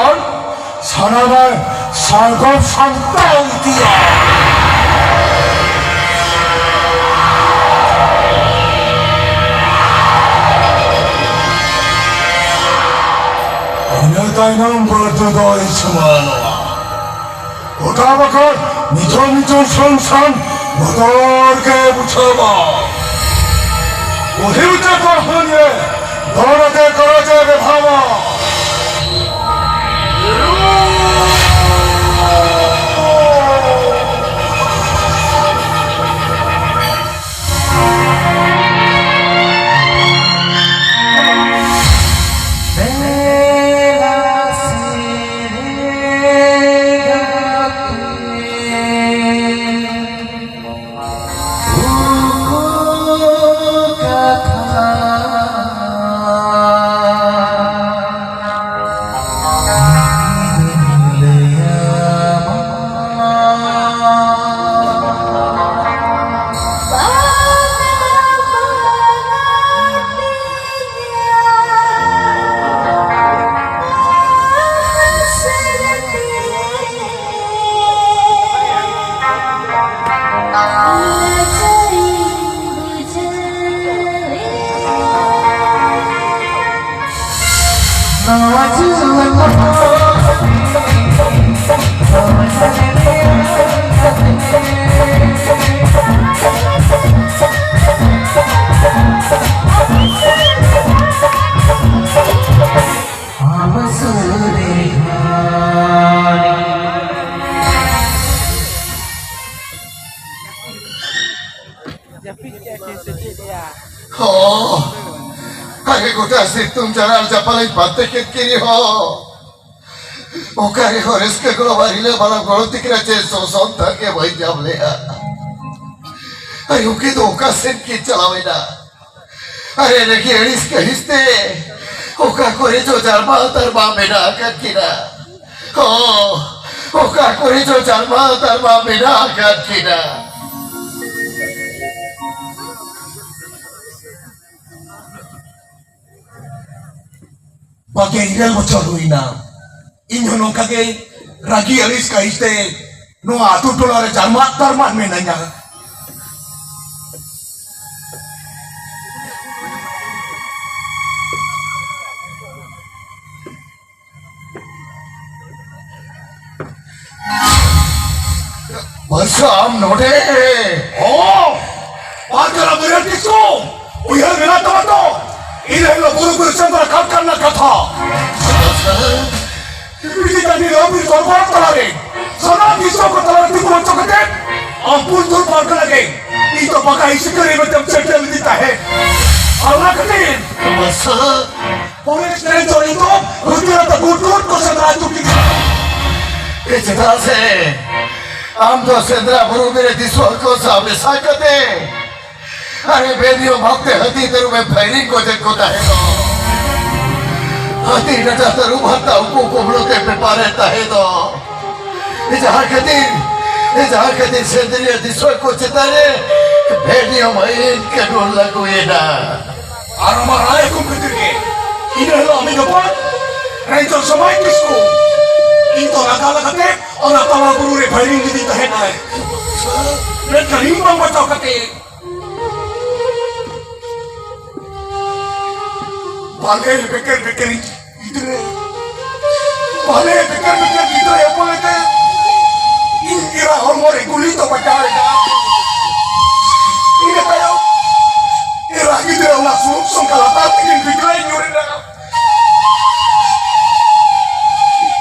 ᱟᱨ ᱥᱟᱱᱟᱢᱟᱜ ᱥᱟᱨᱜᱚᱯ ᱥᱟᱢᱴᱟᱣ ᱤᱫᱤᱭᱟ᱾ ᱤᱱᱟᱹ ᱛᱟᱭᱱᱚᱢ ᱵᱟᱹᱨᱰᱩ ᱫᱚᱭ ᱡᱷᱩᱢᱟᱹᱱᱚᱜᱼᱟ᱾ ᱜᱚᱴᱟ ᱵᱟᱠᱷᱟᱱ ᱱᱤᱡᱚᱢ ᱱᱤᱡᱚᱢ ᱥᱚᱝᱥᱟᱱ ᱵᱚᱛᱚᱨ ᱜᱮ ᱵᱩᱡᱷᱟᱹᱣᱟ᱾ ᱵᱩᱰᱷᱤ ᱩᱪᱟᱹ ᱠᱚᱲᱦᱩᱱ ᱨᱮ ᱫᱚᱲ ᱟᱛᱮ ᱠᱚᱨᱚᱡ ᱮ ᱵᱮᱵᱷᱟᱣᱟ᱾ ᱡᱟᱹᱯᱤᱫ ᱠᱮᱫᱼᱟ ᱠᱤᱱ ᱥᱮ ᱪᱮᱫ ᱭᱟ? ᱦᱚᱸ, ᱟᱨᱮ ᱜᱚᱴᱟ ᱥᱤᱛᱩᱝ ᱡᱟᱲᱟᱨ ᱡᱟᱯᱟᱞᱤᱧ ᱯᱟᱱᱛᱮ ᱠᱮᱫ ᱠᱤᱱ ᱨᱮᱦᱚᱸ, ᱚᱠᱟ ᱨᱮᱦᱚᱸ ᱨᱟᱹᱥᱠᱟᱹ ᱜᱚᱲᱚ ᱟᱨ ᱦᱤᱞᱟᱹ ᱵᱟᱞᱟ ᱜᱚᱲᱚ ᱛᱤᱠᱤᱱᱟ ᱪᱮᱫ ᱥᱚᱥᱚᱱ ᱛᱟᱠᱮ ᱵᱟᱹᱧ ᱧᱟᱢ ᱞᱮᱫᱼᱟ᱾ ᱟᱨ ᱩᱱᱠᱤᱱ ᱫᱚ ᱚᱠᱟ ᱥᱮᱫ ᱠᱤᱱ ᱪᱟᱞᱟᱣ ᱮᱱᱟ? ᱟᱨᱮ ᱨᱟᱹᱜᱤ ᱟᱹᱲᱤᱥ ᱠᱟᱹᱦᱤᱥ ᱛᱮ ᱚᱠᱟ ᱠᱚᱨᱮ ᱪᱚ ᱡᱟᱨᱢᱟ ᱛᱟᱨᱢᱟ ᱢᱮᱱᱟᱜ ᱟᱠᱟᱫ ᱠᱤᱱᱟ᱾ ᱦᱚᱸ, ᱚᱠᱟ ᱠᱚᱨᱮ ᱪᱚ ᱡᱟᱨᱢᱟ ᱛᱟᱨᱢᱟ ᱢᱮᱱᱟᱜ ᱟᱠᱟᱫ ᱠᱤᱱᱟ᱾ ᱵᱟᱜᱮ ᱤᱨᱟᱹᱞ ᱵᱚᱪᱷᱚᱨ ᱦᱩᱭᱱᱟ᱾ ᱤᱧ ᱦᱚᱸ ᱱᱚᱝᱠᱟ ᱜᱮ ᱨᱟᱹᱜᱤ ᱟᱹᱲᱤᱥ ᱠᱟᱹᱦᱤᱥ ᱛᱮ ᱱᱚᱣᱟ ᱟᱹᱛᱩ ᱴᱚᱞᱟ ᱨᱮ ᱡᱟᱨᱢᱟᱜ ᱛᱟᱨᱢᱟᱜ ᱢᱮᱱᱟᱧᱟ᱾ ᱵᱟᱥᱟ, ᱟᱢ ᱱᱚᱰᱮ? ᱦᱚᱸ, ᱯᱟᱨᱠᱟᱨᱟ ᱵᱤᱨᱟᱴ ᱠᱤᱥᱠᱩ, ᱩᱭᱦᱟᱹᱨ ᱢᱮᱱᱟᱜ ᱛᱟᱢᱟ ᱛᱚ? ᱤᱱᱟᱹ ᱦᱤᱞᱳᱜ ᱵᱩᱨᱩ ᱵᱤᱨ ᱥᱮᱸᱫᱽᱨᱟ ᱠᱟᱨᱠᱟᱨ ᱨᱮᱱᱟᱜ ᱠᱟᱛᱷᱟ᱾ ᱯᱤᱯᱤᱲᱤ ᱴᱟᱺᱰᱤ ᱨᱮ ᱵᱤᱨ ᱫᱚᱨᱵᱟᱨ ᱛᱟᱞᱟᱨᱮ ᱥᱟᱱᱟᱢ ᱫᱤᱥᱚᱢ ᱠᱚ ᱛᱟᱞᱟᱨᱮ ᱛᱤᱸᱜᱩ ᱦᱚᱪᱚ ᱠᱟᱛᱮ ᱟᱢ ᱯᱩᱨᱩᱫᱷᱩᱞ ᱯᱟᱨᱜᱟᱱᱟ ᱜᱮ ᱤᱧ ᱫᱚ ᱵᱟᱜᱟᱱ ᱥᱤᱠᱟᱹᱨᱤᱭᱟᱹ ᱢᱮᱱᱛᱮᱢ ᱥᱮᱴᱮᱨ ᱞᱤᱫᱤᱧ ᱛᱟᱦᱮᱸᱫ᱾ ᱟᱨ ᱚᱱᱟ ᱠᱷᱟᱹᱛᱤᱨ ᱵᱟᱥᱟ, ᱯᱷᱚᱨᱮᱥᱴ ᱨᱮᱱᱡᱟᱨ ᱤᱧ ᱫᱚ ᱦᱟᱹᱛᱭᱟᱹᱨ ᱟᱛᱮ ᱜᱩᱴ ᱜᱩᱴ ᱠᱚ ᱥᱮᱸᱫᱽᱨᱟ ᱦᱚᱪᱚ ᱠᱤᱫᱤᱧᱟ᱾ ᱮ, ᱪᱮᱫᱟᱜ ᱥᱮ ᱟᱢ ᱫᱚ ᱥᱮᱸᱫᱽᱨᱟ ᱵᱩᱨᱩ ᱨᱮ ᱫᱤᱥᱣᱟᱹ ᱠᱚ ᱥᱟᱶ ᱢᱮᱥᱟ ᱠᱟᱛᱮ ᱟᱨᱮ ᱵᱮᱱᱤᱭᱚᱢ ᱵᱷᱟᱵᱛᱮ ᱦᱟᱹᱛᱤ ᱛᱟᱹᱨᱩᱵ ᱮ ᱯᱷᱟᱭᱨᱤᱝ ᱜᱚᱡᱮᱫ ᱠᱚ ᱛᱟᱦᱮᱸ ᱫᱚ᱾ ᱦᱟᱹᱛᱤ ᱰᱟᱴᱟ ᱛᱟᱹᱨᱩᱵ ᱦᱟᱨᱛᱟ ᱩᱠᱩ ᱠᱩᱢᱵᱽᱲᱩ ᱛᱮ ᱵᱮᱯᱟᱨᱮᱫ ᱛᱟᱦᱮᱸ ᱫᱚ᱾ ᱡᱟᱦᱟᱸ ᱠᱷᱟᱹᱛᱤᱨ, ᱡᱟᱦᱟᱸ ᱠᱷᱟᱹᱛᱤᱨ ᱥᱮᱸᱫᱽᱨᱤᱭᱟᱹ ᱫᱤᱥᱣᱟᱹ ᱠᱚ ᱪᱮᱛᱟᱱ ᱨᱮ ᱵᱮᱱᱤᱭᱚᱢ ᱟᱹᱭᱤᱱ ᱠᱟᱹᱱᱩᱱ ᱞᱟᱹᱜᱩᱭᱮᱱᱟ᱾ ᱟᱨ ᱟᱢᱟᱜ ᱨᱟᱭ ᱦᱩᱠᱩᱢ ᱠᱷᱟᱹᱛᱤᱨ ᱜᱮ ᱤᱱᱟᱹ ᱦᱤᱞᱳᱜ ᱟᱢᱤᱡ ᱦᱚᱯᱚᱱ ᱨᱮᱧᱡᱚᱨ ᱥᱚᱢᱟᱭ ᱠᱤᱥᱠᱩ ᱤᱧ ᱫᱚ ᱞᱟᱜᱟ ᱞᱟᱜᱟᱛᱮ ᱚᱱᱟ ᱛᱟᱞᱟ ᱵᱩᱨᱩ ᱨᱮ ᱯᱷᱟᱭᱨᱤᱝ ᱞᱤᱫᱤᱧ ᱛᱟᱦᱮᱸᱱᱟᱭ᱾ ᱢᱮᱱᱠᱷᱟᱱ ᱤᱧ ᱵᱟᱝ ᱵᱟᱪᱟᱣ ᱠᱟᱛᱮ ᱵᱟᱞᱮ ᱵᱮᱠᱮᱨ ᱵᱮᱠᱮᱨᱤᱧ ᱜᱤᱫᱽᱨᱟᱹ, ᱵᱟᱞᱮ ᱵᱮᱠᱮᱨ ᱵᱮᱠᱮᱨ ᱜᱤᱫᱽᱨᱟᱹ ᱦᱚᱯᱚᱱ ᱞᱮᱠᱟ ᱤᱧ ᱮᱨᱟ ᱦᱚᱲᱢᱚ ᱨᱮ ᱜᱩᱞᱤ ᱫᱚ ᱵᱟᱡᱟᱣ ᱮᱱᱟ᱾ ᱤᱱᱟᱹ ᱛᱟᱭᱚᱢ ᱮᱨᱟ ᱜᱤᱫᱽᱨᱟᱹ ᱚᱱᱟ ᱥᱩᱱᱩᱢ ᱥᱚᱝᱠᱷᱟ ᱞᱟᱛᱟᱨ ᱛᱮᱜᱮ ᱵᱤᱡᱽᱞᱟᱹᱭ ᱧᱩᱨ ᱮᱱᱟ᱾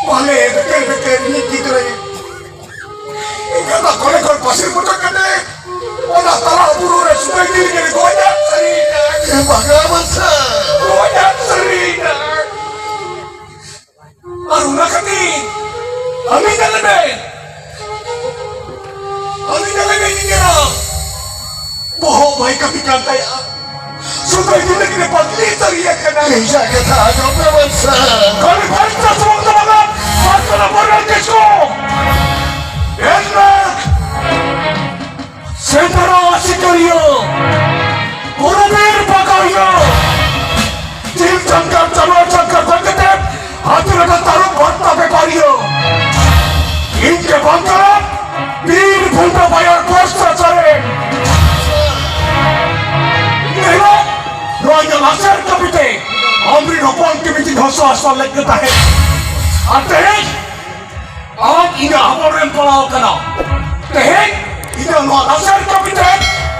ᱵᱟᱞᱮ ᱵᱮᱠᱮᱨ ᱵᱮᱠᱮᱨ ᱤᱧ ᱜᱤᱫᱽᱨᱟᱹ ᱤᱧ ᱠᱟᱴᱟ ᱠᱚᱨᱮ ᱠᱷᱚᱱ ᱯᱟᱹᱥᱤᱨ ᱯᱚᱴᱚᱢ ᱠᱟᱛᱮ ᱚᱱᱟ ᱛᱟᱞᱟ ᱵᱩᱨᱩ ᱨᱮ ᱥᱩᱛᱟᱹᱢ ᱫᱤᱱ ᱜᱮ ᱜᱚᱡ ᱟᱫ ᱥᱟᱹᱨᱤᱭᱮᱱᱟ᱾ ᱮ ᱵᱟᱝᱟ ᱵᱟᱥᱟ᱾ ᱜᱚᱡ ᱟᱫ ᱥᱟᱹᱨᱤᱭᱮᱱᱟ᱾ ᱟᱨ ᱚᱱᱟ ᱠᱷᱟᱹᱛᱤᱨ ᱟᱹᱞᱤᱧ ᱧᱮᱞ ᱢᱮ, ᱟᱹᱞᱤᱧ ᱧᱮᱞ ᱢᱮ, ᱤᱧ ᱮᱨᱟ ᱵᱚᱦᱚᱜ ᱵᱟᱭ ᱠᱟᱹᱢᱤ ᱠᱟᱱ ᱛᱟᱭᱟ᱾ ᱥᱩᱫᱷᱩ ᱤᱫᱤ ᱞᱟᱹᱜᱤᱫ ᱮ ᱵᱟᱹᱜᱤ ᱥᱟᱹᱨᱤ ᱟᱠᱟᱱᱟ᱾ ᱤᱧᱟᱜ ᱠᱟᱛᱷᱟ ᱟᱸᱡᱚᱢ ᱢᱮ ᱵᱚᱱᱥᱟ᱾ ᱠᱷᱟᱹᱞᱤ ᱵᱚᱱᱥᱟ ᱥᱩᱢᱩᱝ ᱫᱚ ᱵᱟᱝᱟ, ᱥᱟᱱᱛᱟᱲ ᱵᱚᱨᱮᱱ ᱠᱤᱥᱠᱩ᱾ ᱮᱱ ᱨᱮ ᱥᱮᱸᱫᱽᱨᱟ ᱥᱤᱠᱟᱹᱨᱤᱭᱟᱹ, ᱵᱩᱨᱩ ᱵᱤᱨ ᱵᱟᱜᱟᱣᱤᱭᱟᱹ, ᱡᱤᱞ ᱡᱟᱝᱠᱟᱨ ᱡᱟᱱᱣᱟᱨ ᱡᱟᱝᱠᱟᱨ ᱵᱟᱝ ᱠᱟᱛᱮ ᱦᱟᱹᱛᱤ ᱞᱮᱠᱟ ᱛᱟᱹᱨᱩᱵ ᱵᱷᱟᱨᱛᱟ ᱯᱮ ᱟᱢᱨᱮᱱ ᱦᱚᱯᱚᱱ ᱠᱟᱹᱢᱤ ᱛᱤᱧ ᱦᱚᱥᱚ ᱦᱚᱥᱚ ᱞᱮᱫ ᱠᱚ ᱛᱟᱦᱮᱸᱫ᱾ ᱟᱨ ᱛᱮᱦᱮᱧ ᱟᱢ ᱤᱧᱟᱹᱜ ᱦᱚᱯᱚᱱ ᱨᱮᱢ ᱯᱟᱲᱟᱣ ᱟᱠᱟᱱᱟ᱾ ᱛᱮᱦᱮᱧ ᱤᱧᱟᱹᱜ ᱱᱚᱣᱟ ᱞᱟᱥᱮᱨ ᱠᱟᱹᱢᱤ ᱛᱮ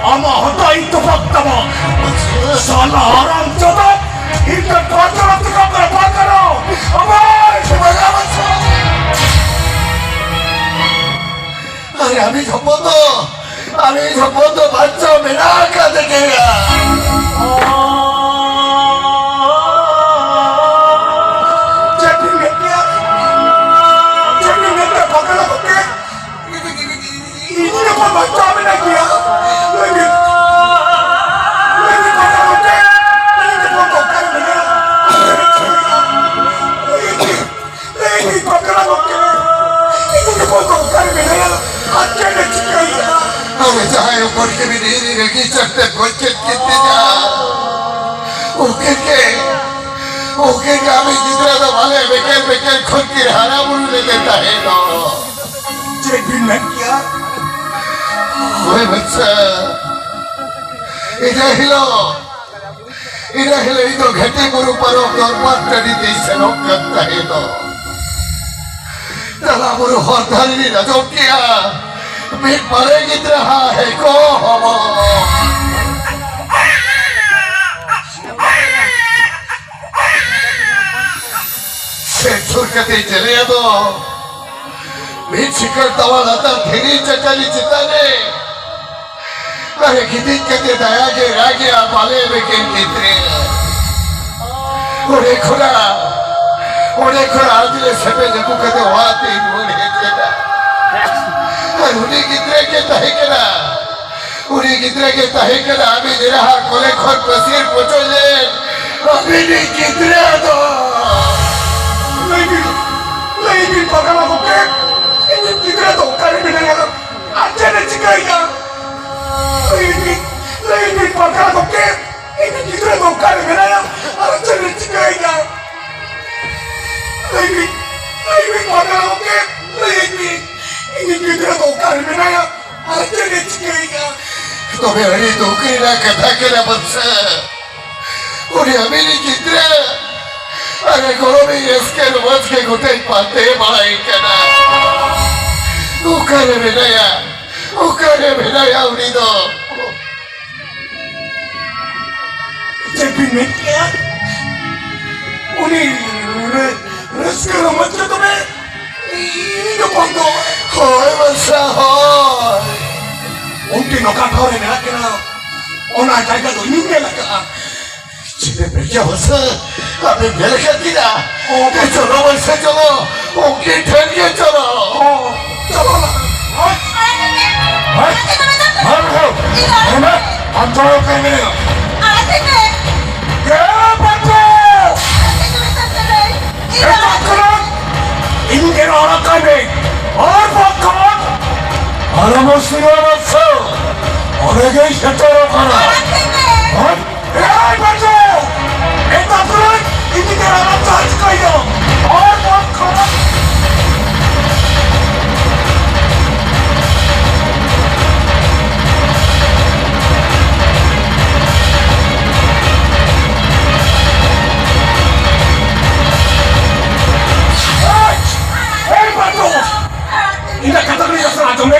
ᱟᱢᱟᱜ ᱦᱚᱴᱚᱜ ᱤᱧ ᱛᱚᱯᱟᱜ ᱛᱟᱢᱟ᱾ ᱥᱟᱞᱟ ᱦᱟᱨᱟᱢ ᱡᱟᱫᱟ, ᱤᱧ ᱫᱚ ᱯᱟᱛᱨᱟ ᱛᱮᱠᱚ ᱠᱚ ᱯᱟᱛᱨᱟ᱾ ᱟᱢᱟᱭ ᱵᱟᱜᱟᱣ᱾ ᱟᱨ ᱟᱢᱤᱡ ᱦᱚᱯᱚᱱ ᱫᱚ, ᱟᱢᱤᱡ ᱦᱚᱯᱚᱱ ᱫᱚ ᱵᱟᱧᱪᱟᱣ ᱢᱮᱱᱟᱜ ᱟᱠᱟᱫᱮ ᱜᱮᱭᱟ᱾ ᱪᱮᱫ ᱵᱤᱱ ᱢᱮᱱ ᱠᱮᱭᱟ? ᱪᱮᱫ ᱵᱤᱱ ᱢᱮᱱ ᱠᱮᱭᱟ? ᱯᱟᱜᱽᱞᱟ ᱜᱚᱢᱠᱮ? ᱤᱧ ᱦᱚᱯᱚᱱ ᱵᱟᱧᱪᱟᱣ ᱢᱮᱱᱟᱭ ᱜᱮᱭᱟ᱾ ᱞᱟᱹᱭ ᱵᱤᱱ, ᱞᱟᱹᱭ ᱵᱤᱱ ᱯᱟᱜᱽᱞᱟ ᱜᱚᱢᱠᱮ, ᱤᱧ ᱦᱚᱯᱚᱱ ᱫᱚ ᱚᱠᱟᱨᱮ ᱢᱮᱱᱟᱭᱟ? ᱞᱟᱹᱭ ᱵᱤᱱ᱾ ᱞᱟᱹᱭ ᱢᱮ ᱯᱟᱜᱽᱞᱟ ᱜᱚᱢᱠᱮ, ᱤᱧ ᱦᱚᱯᱚᱱ ᱫᱚ ᱚᱠᱟᱨᱮ ᱢᱮᱱᱟᱭᱟ? ᱟᱨ ᱪᱮᱫ ᱮ ᱪᱤᱠᱟᱹᱭᱮᱫᱟ? ᱟᱞᱮ ᱡᱟᱦᱟᱸᱭ ᱦᱚᱯᱚᱱ ᱠᱤᱱ ᱨᱤ ᱨᱤ ᱨᱟᱹᱜᱤ ᱪᱟᱹᱴᱛᱮ ᱜᱚᱡ ᱠᱮᱫ ᱠᱤᱱ ᱛᱤᱧᱟ, ᱩᱱᱠᱤᱱ ᱜᱮ, ᱩᱱᱠᱤᱱ ᱜᱮ ᱟᱞᱮ ᱜᱤᱫᱽᱨᱟᱹ ᱫᱚ ᱵᱟᱞᱮ ᱵᱮᱠᱮᱨ ᱵᱮᱠᱮᱨ ᱠᱷᱚᱱ ᱠᱤᱱ ᱦᱟᱨᱟ ᱵᱩᱨᱩ ᱞᱮᱫᱮ ᱛᱟᱦᱮᱸ ᱫᱚ᱾ ᱪᱮᱫ ᱵᱤᱱ ᱢᱮᱱ ᱠᱮᱭᱟ? ᱦᱳᱭ ᱵᱟᱪᱪᱟ, ᱤᱱᱟᱹ ᱦᱤᱞᱳᱜ ᱤᱱᱟᱹ ᱦᱤᱞᱳᱜ ᱤᱧ ᱫᱚ ᱜᱷᱟᱹᱴᱤ ᱵᱩᱨᱩ ᱯᱟᱨᱚᱢ ᱫᱚᱨᱵᱟᱨ ᱴᱟᱺᱰᱤ ᱛᱮᱧ ᱥᱮᱱᱚᱜ ᱠᱟᱱ ᱛᱟᱦᱮᱸ ᱫᱚ᱾ ᱛᱟᱞᱟ ᱵᱩᱨᱩ ᱦᱚᱨ ᱫᱷᱟᱨᱮ ᱨᱤᱧ ᱟᱸᱡᱚᱢ ᱠᱮᱜᱼᱟ, ᱢᱤᱫ ᱵᱟᱞᱮ ᱜᱤᱫᱽᱨᱟᱹ ᱦᱟ ᱦᱮᱠᱚ ᱦᱚᱢᱚ᱾ ᱥᱮᱱ ᱥᱩᱨ ᱠᱟᱛᱮ ᱧᱮᱞᱮᱭᱟ ᱫᱚ, ᱢᱤᱫ ᱥᱤᱠᱟᱹᱲ ᱛᱟᱣᱟ ᱞᱟᱛᱟᱨ ᱫᱷᱤᱨᱤ ᱪᱟᱹᱴᱟᱹᱱᱤ ᱪᱮᱛᱟᱱ ᱨᱮ ᱟᱨᱮ ᱜᱤᱛᱤᱡ ᱠᱟᱛᱮ ᱫᱟᱭᱟ ᱜᱮ ᱨᱟᱜᱮ ᱟᱨ ᱵᱟᱞᱮ ᱵᱮᱠᱮᱱ ᱜᱤᱫᱽᱨᱟᱹ᱾ ᱚᱸᱰᱮ ᱠᱷᱚᱱᱟᱜ, ᱚᱸᱰᱮ ᱠᱷᱚᱱᱟᱜ ᱟᱡ ᱞᱮ ᱥᱮᱯᱮᱡ ᱟᱹᱜᱩ ᱠᱟᱛᱮ ᱚᱲᱟᱜ ᱛᱮ ᱨᱩᱣᱟᱹᱲ ᱦᱮᱡ ᱮᱱᱟ᱾ ᱟᱨ ᱩᱱᱤ ᱜᱤᱫᱽᱨᱟᱹ ᱜᱮ ᱛᱟᱦᱮᱸ ᱠᱟᱱᱟ, ᱩᱱᱤ ᱜᱤᱫᱽᱨᱟᱹ ᱜᱮ ᱛᱟᱦᱮᱸ ᱠᱟᱱᱟ ᱟᱢᱤᱡ ᱮᱨᱟ ᱦᱟᱜ ᱠᱚᱞᱮ ᱠᱷᱚᱱ ᱯᱟᱹᱥᱤᱨ ᱯᱚᱪᱚᱡ ᱞᱮᱱ ᱟᱢᱤᱡ ᱜᱤᱫᱽᱨᱟᱹ ᱫᱚ᱾ ᱞᱟᱹᱭ ᱵᱤᱱ, ᱞᱟᱹᱭ ᱵᱤᱱ ᱯᱟᱜᱽᱞᱟ ᱜᱚᱢᱠᱮ, ᱤᱧᱤᱡ ᱜᱤᱫᱽᱨᱟᱹ ᱫᱚ ᱚᱠᱟᱨᱮ ᱢᱮᱱᱟᱭᱟ? ᱟᱨ ᱪᱮᱫ ᱮ ᱪᱤᱠᱟᱹᱭᱮᱫᱟ? ᱞᱟᱹᱭ ᱵᱤᱱ, ᱞᱟᱹᱭ ᱵᱤᱱ ᱯᱟᱜᱽᱞᱟ ᱜᱚᱢᱠᱮ, ᱤᱧᱤᱡ ᱜᱤᱫᱽᱨᱟᱹ ᱫᱚ ᱚᱠᱟᱨᱮ ᱢᱮᱱᱟᱭᱟ? ᱟᱨ ᱪᱮᱫ ᱮ ᱪᱤᱠᱟᱹᱭᱮᱫᱟ? ᱞᱟᱹᱭ ᱵᱤᱱ, ᱞᱟᱹᱭ ᱵᱤᱱ ᱯᱟᱜᱽᱞᱟ ᱜᱚᱢᱠᱮ, ᱞᱟᱹᱭ ᱵᱤᱱ, ᱤᱧᱤᱡ ᱜᱤᱫᱽᱨᱟᱹ ᱫᱚ ᱚᱠᱟᱨᱮ ᱢᱮᱱᱟᱭᱟ? ᱟᱨ ᱪᱮᱫ ᱮ ᱪᱤᱠᱟᱹᱭᱮᱫᱟ? ᱛᱚᱵᱮ ᱟᱹᱰᱤ ᱫᱩᱠ ᱨᱮᱱᱟᱜ ᱠᱟᱛᱷᱟ ᱠᱟᱱᱟ ᱵᱟᱪᱪᱟ᱾ ᱩᱱᱤ ᱟᱢᱤᱡ ᱜᱤᱫᱽᱨᱟᱹ ᱟᱨᱮ ᱜᱚᱲᱚᱢᱤᱧ ᱮᱥᱠᱮ ᱨᱚᱢᱚᱡᱽ ᱜᱮ ᱜᱚᱴᱟᱭ ᱯᱟᱱᱛᱮ ᱵᱟᱲᱟᱭ ᱠᱟᱱᱟ᱾ ᱚᱠᱟᱨᱮ ᱢᱮᱱᱟᱭᱟ? ᱚᱠᱟᱨᱮ ᱢᱮᱱᱟᱭᱟ ᱩᱱᱤ ᱫᱚ? ᱪᱮᱫ ᱵᱤᱱ ᱢᱮᱱ ᱠᱮᱜᱼᱟ? ᱩᱱᱤ ᱨᱟᱹ-, ᱨᱟᱹᱥᱠᱟᱹ ᱨᱚᱢᱚᱡᱽ ᱨᱮ ᱛᱚᱵᱮ ᱤᱧ ᱦᱚᱯᱚᱱ ᱫᱚ? ᱦᱳᱭ ᱢᱟᱥᱟ, ᱦᱳᱭ᱾ ᱩᱱᱠᱤᱱ ᱚᱠᱟ ᱴᱷᱟᱶ ᱨᱮ ᱢᱮᱱᱟᱜ ᱠᱤᱱᱟ, ᱚᱱᱟ ᱡᱟᱭᱜᱟ ᱫᱚ ᱤᱧᱤᱧ ᱧᱮᱞ ᱟᱠᱟᱫᱼᱟ᱾ ᱪᱮᱫ ᱮ ᱢᱮᱱ ᱠᱮᱜᱼᱟ ᱢᱟᱥᱟ? ᱟᱯᱮ ᱧᱮᱞ ᱟᱠᱟᱫ ᱠᱤᱱᱟ? ᱚ, ᱪᱚᱞᱚ ᱢᱟᱥᱟ, ᱪᱚᱞᱚ᱾ ᱩᱱᱠᱤᱱ ᱴᱷᱮᱱ ᱜᱮ ᱪᱚᱞᱚ᱾ ᱚ, ᱪᱚᱞᱚ ᱱᱟ᱾ ᱦᱳᱭ᱾ ᱦᱳᱭ᱾ ᱦᱳᱭ᱾ ᱦᱳᱭ᱾ ᱟᱢ ᱫᱚ ᱚᱠᱟᱨᱮ ᱢᱮᱱᱟᱭᱟ? ᱟᱲᱟᱜ ᱠᱟᱹᱧ ᱢᱮ᱾ ᱮ ᱵᱟᱹᱵᱩ! ᱟᱲᱟᱜ ᱠᱟᱹᱧ ᱢᱮ, ᱢᱮᱛᱟᱢ ᱠᱟᱹᱱᱟᱹᱧ᱾ ᱮ ᱵᱟᱹᱵᱩ! ᱤᱧ ᱜᱮ ᱟᱲᱟᱜ ᱠᱟᱹᱧ ᱢᱮ᱾ ᱟᱨ ᱵᱟᱝᱠᱷᱟᱱ ᱟᱞᱚᱢ ᱩᱥᱟᱹᱨᱟ ᱢᱟᱥᱮ᱾ ᱚᱸᱰᱮ ᱜᱮᱧ ᱥᱮᱴᱮᱨᱚᱜ ᱠᱟᱱᱟ᱾ ᱟᱲᱟᱜ ᱠᱟᱹᱧ ᱢᱮ᱾ ᱦᱳᱭ᱾ ᱮᱭ ᱵᱟᱹᱵᱩ! ᱮ ᱵᱟᱹᱵᱩ! ᱤᱧ ᱜᱮ ᱟᱲᱟᱜ ᱠᱟᱹᱧ ᱢᱮ᱾ ᱟᱨ ᱵᱟᱝᱠᱷᱟᱱ ᱮᱭ! ᱮᱭ ᱵᱟᱹᱵᱩ! ᱤᱧᱟᱹᱜ ᱠᱟᱛᱷᱟ ᱠᱟᱹᱱᱟᱹᱧ ᱟᱥᱨᱟ ᱟᱸᱡᱚᱢ ᱢᱮ᱾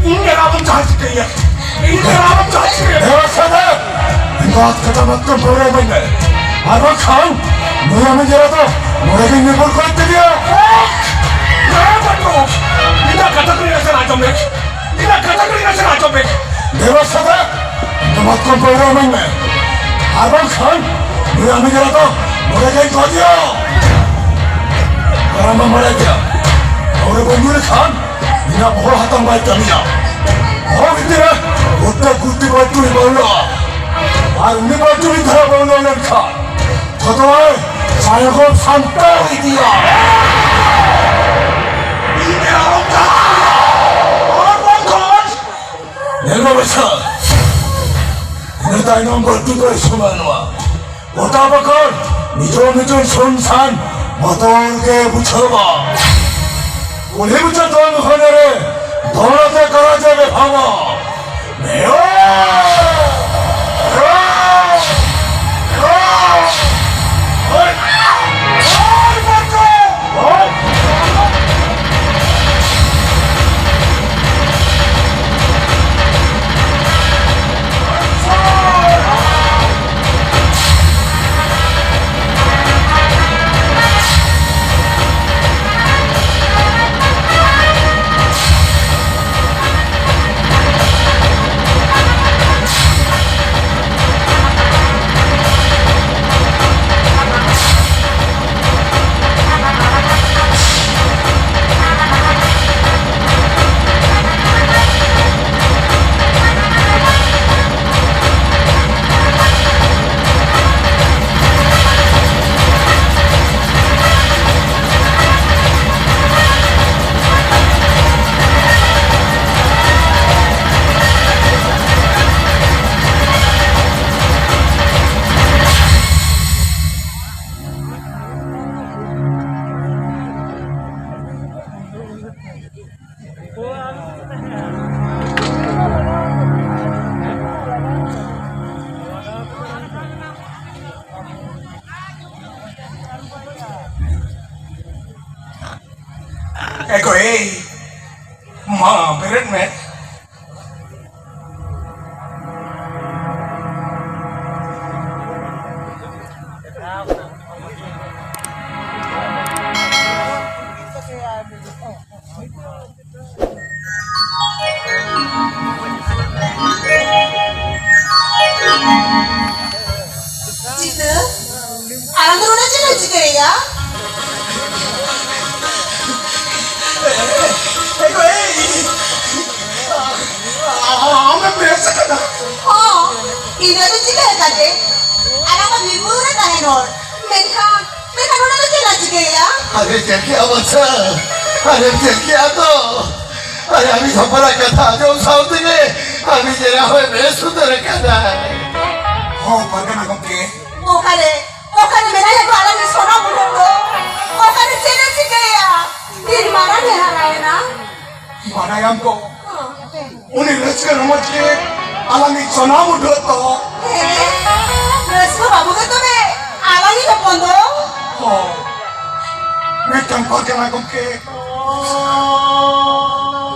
ᱤᱧ ᱜᱮ ᱨᱟᱵᱚᱱ ᱡᱟᱦᱟᱸ ᱪᱤᱠᱟᱹᱭᱟ᱾ ᱤᱧ ᱜᱮ ᱨᱟᱵᱚᱱ ᱡᱟᱦᱟᱸ ᱪᱤᱠᱟᱹᱭᱟ᱾ ᱮ ᱥᱟᱫᱟ! ᱤᱧ ᱫᱚ ᱟᱛ ᱠᱟᱴᱟ ᱢᱟᱛᱠᱚᱢ ᱯᱟᱹᱣᱨᱟᱹ ᱤᱢᱟᱹᱧ ᱢᱮ᱾ ᱟᱨ ᱵᱟᱝᱠᱷᱟᱱ ᱱᱩᱭ ᱟᱢᱤᱡ ᱮᱨᱟ ᱫᱚ ᱱᱚᱰᱮ ᱜᱮᱧ ᱧᱮᱯᱮᱞ ᱠᱚ ᱛᱮᱜᱮᱭᱟ᱾ ᱮ ᱵᱟᱹᱵᱩ! ᱤᱧᱟᱹᱜ ᱠᱟᱛᱷᱟ ᱠᱟᱹᱱᱟᱹᱧ ᱟᱥᱨᱟ ᱟᱸᱡᱚᱢ ᱢᱮ᱾ ᱤᱧᱟᱹᱜ ᱠᱟᱛᱷᱟ ᱠᱟᱹᱱᱟᱹᱧ ᱟᱥᱨᱟ ᱟᱸᱡᱚᱢ ᱢᱮ᱾ ᱫᱮᱵᱟ ᱥᱟᱫᱟ! ᱤᱧ ᱫᱚ ᱢᱟᱛᱠᱚᱢ ᱯᱟᱹᱣᱨᱟᱹ ᱤᱢᱟᱹᱧ ᱢᱮ᱾ ᱟᱨ ᱵᱟᱝᱠᱷᱟᱱ ᱱᱩᱭ ᱟᱢᱤᱡ ᱮᱨᱟ ᱫᱚ ᱱᱚᱰᱮ ᱜᱮᱧ ᱜᱚᱡᱮᱭᱟ᱾ ᱟᱨ ᱟᱢ ᱵᱟᱢ ᱵᱟᱲᱟᱭ ᱜᱮᱭᱟ, ᱯᱟᱹᱣᱨᱟᱹ ᱵᱟᱹᱧ ᱧᱩ ᱞᱮᱠᱷᱟᱱ ᱤᱧᱟᱹᱜ ᱵᱚᱦᱚᱜ ᱦᱟᱛᱟᱝ ᱵᱟᱭ ᱠᱟᱹᱢᱤᱭᱟ᱾ ᱵᱚᱦᱚᱜ ᱵᱷᱤᱛᱤᱨ ᱨᱮ ᱜᱚᱴᱟ ᱜᱩᱴᱤ ᱵᱟᱹᱞᱴᱩᱞᱤ ᱵᱚᱞᱚᱜᱼᱟ᱾ ᱟᱨ ᱩᱱᱤ ᱵᱟᱹᱞᱴᱩᱞᱤ ᱫᱷᱟᱨᱟ ᱵᱚᱞᱚ ᱞᱮᱱᱠᱷᱟᱱ ᱡᱷᱚᱛᱚᱣᱟᱭ ᱥᱟᱭᱜᱚ ᱥᱟᱱᱛᱟᱲ ᱤᱫᱤᱭᱟ᱾ ᱤᱧ ᱟᱨ ᱵᱟᱝᱠᱷᱟᱱ ᱧᱮᱞ ᱢᱮ ᱵᱚᱭᱥᱟ, ᱤᱱᱟᱹ ᱛᱟᱭᱱᱚᱢ ᱵᱟᱹᱞᱴᱩ ᱫᱚᱭ ᱥᱚᱢᱟᱱᱚᱜᱼᱟ᱾ ᱜᱚᱴᱟ ᱵᱟᱠᱚᱲ ᱱᱤᱡᱚᱢ ᱱᱤᱡᱚᱢ ᱥᱩᱱᱥᱟᱱ ᱵᱚᱛᱚᱨ ᱜᱮ ᱵᱩᱡᱷᱟᱹᱣᱟ᱾ ᱠᱩᱞᱦᱤ ᱢᱩᱪᱟᱹᱫ ᱫᱚᱱ ᱦᱚᱭ ᱨᱮ ᱫᱚᱱ ᱟᱛᱮ ᱠᱟᱨᱟᱡ ᱮ ᱵᱮᱵᱷᱟᱣᱟ᱾ ᱢᱮᱭᱚ! ᱢᱮᱭᱚ! ᱢᱮᱭᱚ! ᱦᱳᱭ! ᱮ ᱜᱚᱭ, ᱢᱟ ᱵᱮᱨᱮᱫ ᱢᱮ᱾ ᱪᱤᱛᱟᱹ, ᱟᱢ ᱫᱚ ᱱᱚᱰᱮ ᱪᱮᱫ ᱮᱢ ᱪᱤᱠᱟᱹᱭᱮᱫᱟ? ᱮ ᱜᱚᱭ, ᱟᱢᱮᱢ ᱵᱮᱥ ᱟᱠᱟᱱᱟ? ᱦᱚᱸ, ᱤᱧ ᱫᱚ ᱪᱤᱠᱟᱹ ᱟᱠᱟᱫᱮ? ᱟᱨ ᱟᱢ ᱫᱚ ᱵᱤᱨ ᱵᱩᱨᱩ ᱨᱮ ᱛᱟᱦᱮᱱ ᱦᱚᱲ, ᱢᱮᱱᱠᱷᱟᱱ ᱢᱮᱱᱠᱷᱟᱱ ᱚᱱᱟ ᱫᱚ ᱪᱮᱫ ᱞᱟᱹᱜᱤᱫ ᱮᱭᱟ? ᱟᱨᱮ ᱪᱮᱫ ᱠᱮᱜᱼᱟ ᱵᱟᱪᱷᱟ? ᱟᱨᱮ ᱪᱮᱫ ᱠᱮᱜᱼᱟ ᱛᱚ? ᱟᱨᱮ ᱟᱢᱤᱡ ᱦᱚᱯᱚᱱᱟᱜ ᱠᱟᱛᱷᱟ ᱟᱸᱡᱚᱢ ᱥᱟᱶ ᱛᱮᱜᱮ ᱟᱢᱤᱡ ᱮᱨᱟ ᱦᱚᱸᱭ ᱵᱮᱥ ᱩᱛᱟᱹᱨ ᱟᱠᱟᱱᱟ᱾ ᱦᱚᱸ, ᱯᱟᱨᱜᱟᱱᱟ ᱜᱚᱢᱠᱮ᱾ ᱚᱠᱟᱨᱮ, ᱚᱠᱟᱨᱮ ᱢᱮᱱᱟᱭᱟ ᱜᱚ ᱟᱞᱟᱝᱤᱡ ᱥᱚᱱᱟ ᱵᱩᱰᱷᱟᱹ ᱫᱚ? ᱚᱠᱟᱨᱮ ᱪᱮᱫ ᱮ ᱪᱤᱠᱟᱹᱭᱟ? ᱛᱤᱱ ᱢᱟᱨᱟᱝ ᱮ ᱦᱟᱨᱟᱭᱮᱱᱟ? ᱵᱟᱰᱟᱭᱟᱢ ᱜᱚ, ᱩᱱᱤ ᱨᱟᱹᱥᱠᱟᱹ ᱨᱚᱢᱚᱡᱽ ᱜᱮ ᱟᱞᱟᱝᱤᱡ ᱥᱚᱱᱟ ᱵᱩᱰᱷᱟᱹ ᱫᱚ᱾ ᱦᱮᱸ, ᱨᱟᱹᱥᱠᱟᱹ ᱵᱟᱹᱵᱩ ᱜᱮ ᱛᱚᱵᱮ ᱟᱞᱟᱝᱤᱡ ᱦᱚᱯᱚᱱ ᱫᱚ᱾ ᱦᱚᱸ, ᱢᱮᱱᱠᱷᱟᱱ ᱯᱟᱨᱜᱟᱱᱟ ᱜᱚᱢᱠᱮ,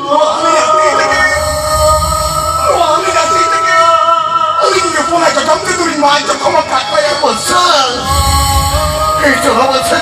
ᱱᱚᱣᱟ ᱟᱞᱮᱭᱟᱜ ᱛᱤ ᱛᱮᱜᱮ, ᱱᱚᱣᱟ ᱟᱞᱮᱭᱟᱜ ᱛᱤ ᱛᱮᱜᱮ ᱟᱹᱞᱤᱧ ᱦᱚᱯᱚᱱᱟᱜ ᱡᱚᱡᱚᱢ ᱛᱮ ᱫᱚᱞᱤᱧ ᱢᱟᱭ ᱡᱚᱠᱷᱚᱢ ᱟᱠᱟᱫ ᱛᱟᱭᱟ᱾ ᱵᱚᱥᱟ, ᱮᱭ ᱪᱚᱞᱚ ᱵᱚᱥᱟ,